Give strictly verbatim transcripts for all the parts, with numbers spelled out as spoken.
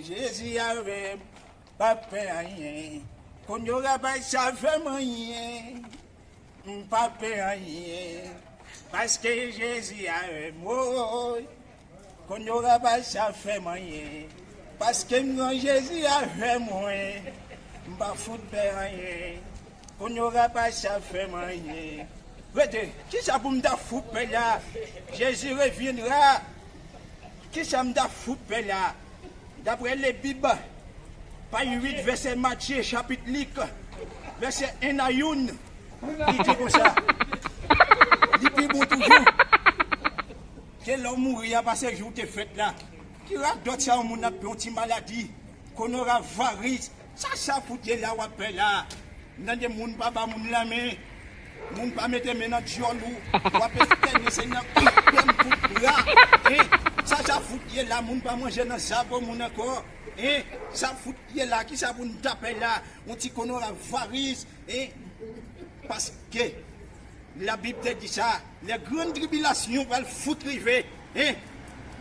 Jezi avè m, pa pè anyen. Kounye a pa sa fè m anyen. M pa pè anyen. Paske Jezi avè m, woy. Kounye a pa sa fè m anyen. Paske m gen Jezi avè mwen. M pa fout pè anyen. Kounye a pa sa fè m anyen. Rete, kisa pou m ta fout pè la? Jezi revyendra. Kisa m ta fout pè la? Daprè Lebib, paj uit, vèsè Matye, chapit Lik, vèsè en a youn, li di konsa, li pi bon toujou ke lè w mouri a pase jou w te fèt la. Ki radòt sa yon moun ap pè yon ti maladi, konoraviris, sa sa fout ye la w ap pè la? M tande moun pa ba moun lanmen. Moun pa mete men nan dyòl ou. W ap estène se nan kout pè m kout bra. Hein? Sa sa fout ye la? Moun pa manje nan zabo moun ankò. Hein? Sa fout ye la? Kisa pou n tape la? Yon ti konoraviris. Hein? Paske Labib te di sa, lè grann tribilasyon pral fout rive, hein?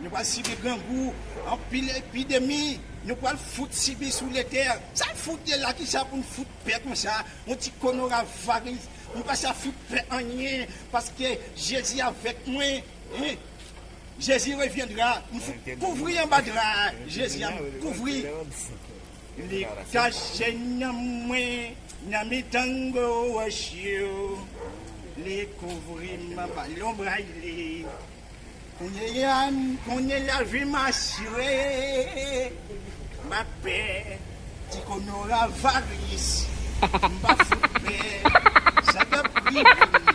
Nou pral sibi grangou, anpil epidemi, nou pral fout sibi sou letè. Sa fout ye la? Kisa pou n fout pè konsa? Yon ti konoraviris. M pa sa fout pè anyen, paske Jezi avèk mwen, hein? Jezi revyendra. M fout kouvri anba dra a. Jezi ap kouvri. Li kache nan mwen, nan mitan gwo wòch yo. Li kouvri m anba lonbraj li. Kounye a, kounye lavi m asire. M pa pè ti konoraviris. M pa fout pè sa k ap rive m.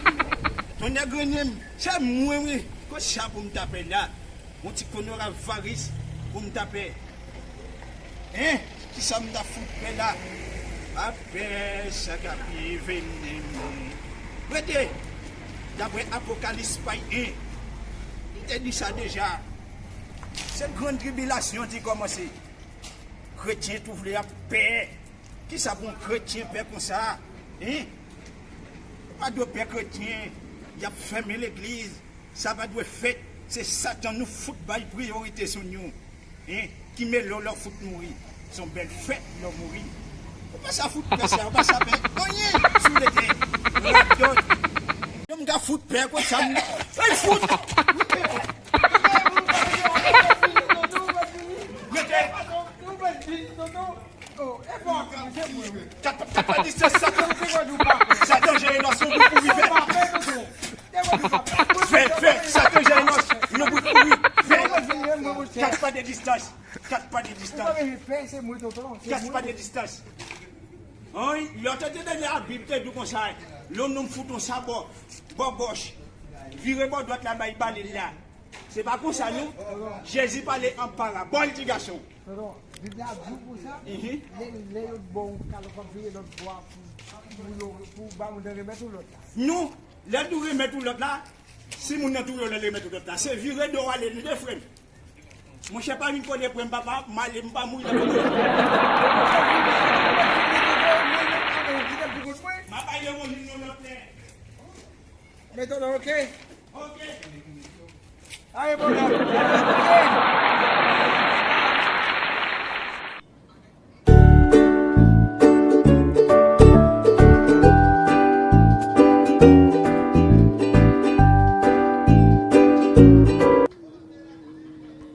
Tonnè grennen m, se mwen wi. Konsa pou m tape la. Yon ti konoraviris pou m tape. Hein? Kisa m ta fout pè la? Apre sa k ap vini. Rete! Daprè Apokalis paj en, li te di sa deja. Se grann tribilasyon ki kòmanse. Kretyen tou vle ap pè. Kisa pou yon kretyen pè konsa? Hein? Pa dwe pè kretyen. Y ap fèmen legliz. Sa pa dwe fèt. Se Satan nou fout bay priyorite sou nou. Hein? Ki mele w lè w fout mouri. Se yon bèl fèt lè w mouri. Ou pa sa fout pè sa, ou pa sa pè anyen sou letè. Radòt. Yo m ka fout pè konsa m. Ay fout! Rete! Kat, kat pa distans, Satan. Satan, Jeynos, yon bout kouri, fè. Fè, fè, Satan, Jeynos, yon bout kouri, fè. Kat pa de distans. Kat pa de distans. Kat pa de distans. Wi, lè w te tande Labib te di w konsa, lè yon nonm fout yon sa bò, bò gòch, vire bò dwat la bay bale l la. Se pa konsa non. Jezi pale an parabòl, ti gason. Tonton, Bib la di w konsa, Mhm. lè, lè yo t ba w yon kado, w ap vire lòt bò a pou, pou yo, pou ba moun nan remèt ou lòt la. Non, lè l di w remèt ou lòt la, si moun nan touye w lè l remèt ou lòt la, se vire do w ale, tande frè m. Monchè, pa vin kole pre m, papa, m ale, m pa mouri nan kole. M ap bay lemonn yon lòt lè. Mete w la, oke? Oke. Aye, bon, la.